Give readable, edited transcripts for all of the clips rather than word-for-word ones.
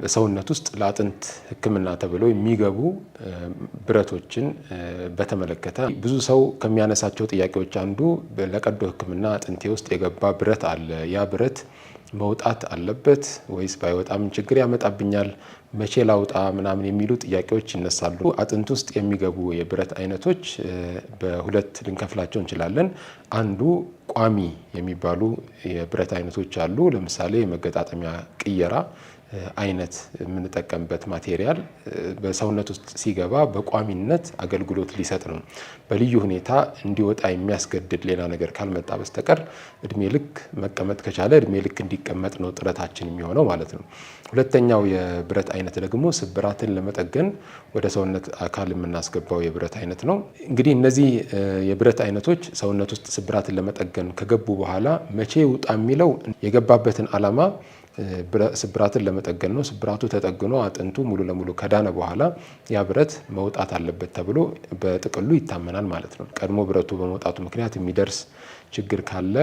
በሰውነት ውስጥ ለአጥንት ሕክምና ተብሎ የሚገቡ ብረቶችን በተመለከተ ብዙ ሰው ከሚያነሳቸው ጥያቄዎች አንዱ ለቀዶ ሕክምና አጥንቴ ውስጥ የገባ ብረት አለ፣ ያ ብረት መውጣት አለበት ወይስ ባይወጣም ችግር ያመጣብኛል? መቼ ላውጣ? ምናምን የሚሉ ጥያቄዎች ይነሳሉ። አጥንት ውስጥ የሚገቡ የብረት አይነቶች በሁለት ልንከፍላቸው እንችላለን። አንዱ ቋሚ የሚባሉ የብረት አይነቶች አሉ። ለምሳሌ የመገጣጠሚያ ቅየራ አይነት የምንጠቀምበት material በሰውነት ውስጥ ሲገባ በቋሚነት አገልግሎት ሊሰጥ ነው። በልዩ ሁኔታ እንዲወጣ የሚያስገድድ ሌላ ነገር ካልመጣ በስተቀር እድሜ ልክ መቀመጥ ከቻለ እድሜ ልክ እንዲቀመጥ ነው ጥረታችን የሚሆነው ማለት ነው። ሁለተኛው የብረት አይነት ደግሞ ስብራትን ለመጠገን ወደ ሰውነት አካል የምናስገባው የብረት አይነት ነው። እንግዲህ እነዚህ የብረት አይነቶች ሰውነት ውስጥ ስብራትን ለመጠገን ከገቡ በኋላ መቼ ይውጣ የሚለው የገባበትን ዓላማ ስብራትን ለመጠገን ነው። ስብራቱ ተጠግኖ አጥንቱ ሙሉ ለሙሉ ከዳነ በኋላ ያ ብረት መውጣት አለበት ተብሎ በጥቅሉ ይታመናል ማለት ነው። ቀድሞ ብረቱ በመውጣቱ ምክንያት የሚደርስ ችግር ካለ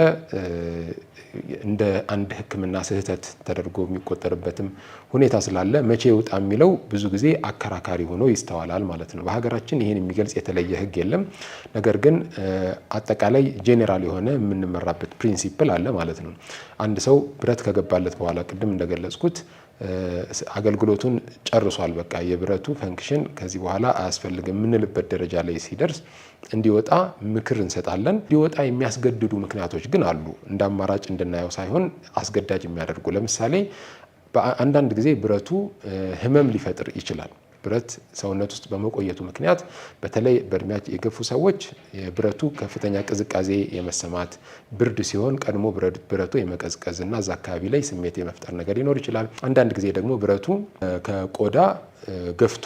እንደ አንድ ሕክምና ስህተት ተደርጎ የሚቆጠርበትም ሁኔታ ስላለ መቼ ይውጣ የሚለው ብዙ ጊዜ አከራካሪ ሆኖ ይስተዋላል ማለት ነው። በሀገራችን ይህን የሚገልጽ የተለየ ሕግ የለም። ነገር ግን አጠቃላይ ጄኔራል የሆነ የምንመራበት principle አለ ማለት ነው። አንድ ሰው ብረት ከገባለት በኋላ ቅድም እንደገለጽኩት አገልግሎቱን ጨርሷል፣ በቃ የብረቱ function ከዚህ በኋላ አያስፈልግም የምንልበት ደረጃ ላይ ሲደርስ እንዲወጣ ምክር እንሰጣለን። እንዲወጣ የሚያስገድዱ ምክንያቶች ግን አሉ። እንደ አማራጭ እንድናየው ሳይሆን አስገዳጅ የሚያደርጉ፣ ለምሳሌ አንዳንድ ጊዜ ብረቱ ህመም ሊፈጥር ይችላል። ብረት ሰውነት ውስጥ በመቆየቱ ምክንያት በተለይ በእድሜያቸው የገፉ ሰዎች የብረቱ ከፍተኛ ቅዝቃዜ የመሰማት፣ ብርድ ሲሆን ቀድሞ ብረቱ የመቀዝቀዝ እና እዛ አካባቢ ላይ ስሜት የመፍጠር ነገር ሊኖር ይችላል። አንዳንድ ጊዜ ደግሞ ብረቱ ከቆዳ ገፍቶ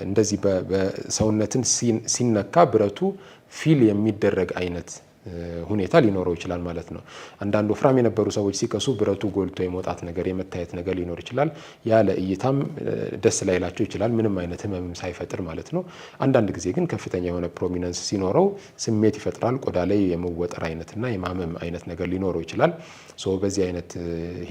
እንደዚህ በሰውነትን ሲነካ ብረቱ feel የሚደረግ አይነት ሁኔታ ሊኖረው ይችላል ማለት ነው። አንዳንድ ወፍራም የነበሩ ሰዎች ሲከሱ ብረቱ ጎልቶ የመውጣት ነገር፣ የመታየት ነገር ሊኖር ይችላል። ያ ለእይታም ደስ ላይላቸው ይችላል፣ ምንም አይነት ህመምም ሳይፈጥር ማለት ነው። አንዳንድ ጊዜ ግን ከፍተኛ የሆነ prominence ሲኖረው ስሜት ይፈጥራል። ቆዳ ላይ የመወጠር አይነትና የማመም አይነት ነገር ሊኖረው ይችላል። So በዚህ አይነት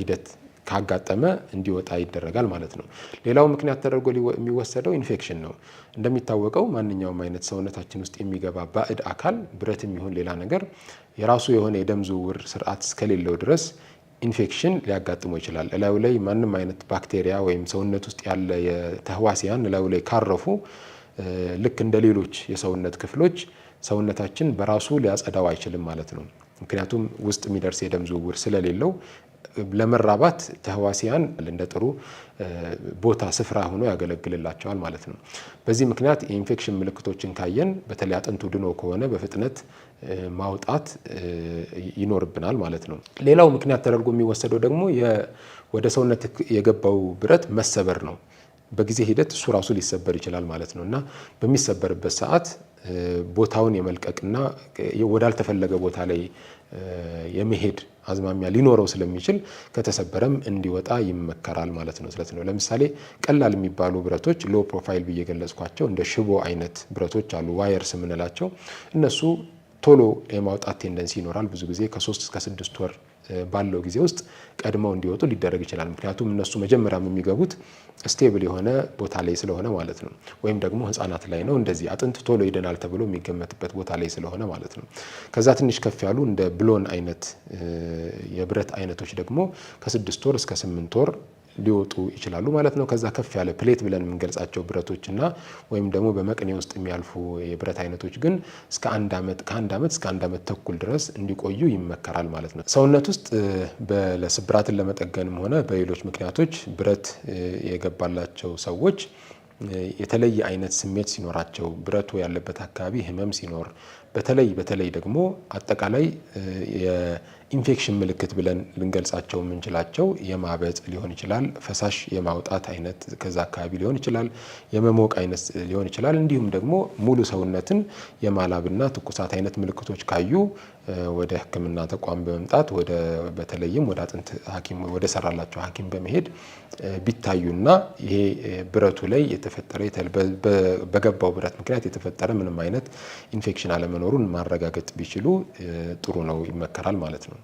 ሂደት ካጋጠመ እንዲወጣ ይደረጋል ማለት ነው። ሌላው ምክንያት ተደርጎ የሚወሰደው ኢንፌክሽን ነው። እንደሚታወቀው ማንኛውም አይነት ሰውነታችን ውስጥ የሚገባ ባዕድ አካል፣ ብረትም ይሁን ሌላ ነገር፣ የራሱ የሆነ የደም ዝውውር ስርዓት እስከሌለው ድረስ ኢንፌክሽን ሊያጋጥመው ይችላል። እላዩ ላይ ማንም አይነት ባክቴሪያ ወይም ሰውነት ውስጥ ያለ የተህዋሲያን እላዩ ላይ ካረፉ ልክ እንደ ሌሎች የሰውነት ክፍሎች ሰውነታችን በራሱ ሊያጸዳው አይችልም ማለት ነው። ምክንያቱም ውስጥ የሚደርስ የደም ዝውውር ስለሌለው ለመራባት ተህዋሲያን እንደ ጥሩ ቦታ ስፍራ ሆኖ ያገለግልላቸዋል ማለት ነው። በዚህ ምክንያት የኢንፌክሽን ምልክቶችን ካየን በተለይ አጥንቱ ድኖ ከሆነ በፍጥነት ማውጣት ይኖርብናል ማለት ነው። ሌላው ምክንያት ተደርጎ የሚወሰደው ደግሞ ወደ ሰውነት የገባው ብረት መሰበር ነው። በጊዜ ሂደት እሱ ራሱ ሊሰበር ይችላል ማለት ነው እና በሚሰበርበት ሰዓት ቦታውን የመልቀቅና ወዳልተፈለገ ቦታ ላይ የመሄድ አዝማሚያ ሊኖረው ስለሚችል ከተሰበረም እንዲወጣ ይመከራል ማለት ነው። ስለዚህ ነው ለምሳሌ ቀላል የሚባሉ ብረቶች፣ low profile ብዬ የገለጽኳቸው እንደ ሽቦ አይነት ብረቶች አሉ፣ wires የምንላቸው፣ እነሱ ቶሎ የማውጣት tendency ይኖራል። ብዙ ጊዜ ከ3 እስከ 6 ወር ባለው ጊዜ ውስጥ ቀድመው እንዲወጡ ሊደረግ ይችላል። ምክንያቱም እነሱ መጀመሪያም የሚገቡት stable የሆነ ቦታ ላይ ስለሆነ ማለት ነው። ወይም ደግሞ ሕፃናት ላይ ነው፣ እንደዚህ አጥንት ቶሎ ይድናል ተብሎ የሚገመትበት ቦታ ላይ ስለሆነ ማለት ነው። ከዛ ትንሽ ከፍ ያሉ እንደ ብሎን አይነት የብረት አይነቶች ደግሞ ከ6 ወር እስከ 8 ወር ሊወጡ ይችላሉ ማለት ነው። ከዛ ከፍ ያለ plate ብለን የምንገልጻቸው ብረቶች እና ወይም ደግሞ በመቅኔ ውስጥ የሚያልፉ የብረት አይነቶች ግን እስከ 1 ዓመት፣ ከ1 ዓመት እስከ 1 ዓመት ተኩል ድረስ እንዲቆዩ ይመከራል ማለት ነው። ሰውነት ውስጥ ለስብራትን ለመጠገንም ሆነ በሌሎች ምክንያቶች ብረት የገባላቸው ሰዎች የተለየ አይነት ስሜት ሲኖራቸው፣ ብረቱ ያለበት አካባቢ ህመም ሲኖር፣ በተለይ በተለይ ደግሞ አጠቃላይ የኢንፌክሽን ምልክት ብለን ልንገልጻቸው የምንችላቸው የማበጥ ሊሆን ይችላል፣ ፈሳሽ የማውጣት አይነት ከዛ አካባቢ ሊሆን ይችላል፣ የመሞቅ አይነት ሊሆን ይችላል። እንዲሁም ደግሞ ሙሉ ሰውነትን የማላብና ትኩሳት አይነት ምልክቶች ካዩ ወደ ሕክምና ተቋም በመምጣት ወደ በተለይም ወደ አጥንት ሐኪም ወደ ሰራላቸው ሐኪም በመሄድ ቢታዩና ይሄ ብረቱ ላይ የተፈጠረ፣ በገባው ብረት ምክንያት የተፈጠረ ምንም አይነት ኢንፌክሽን አለመኖሩን ማረጋገጥ ቢችሉ ጥሩ ነው፣ ይመከራል ማለት ነው።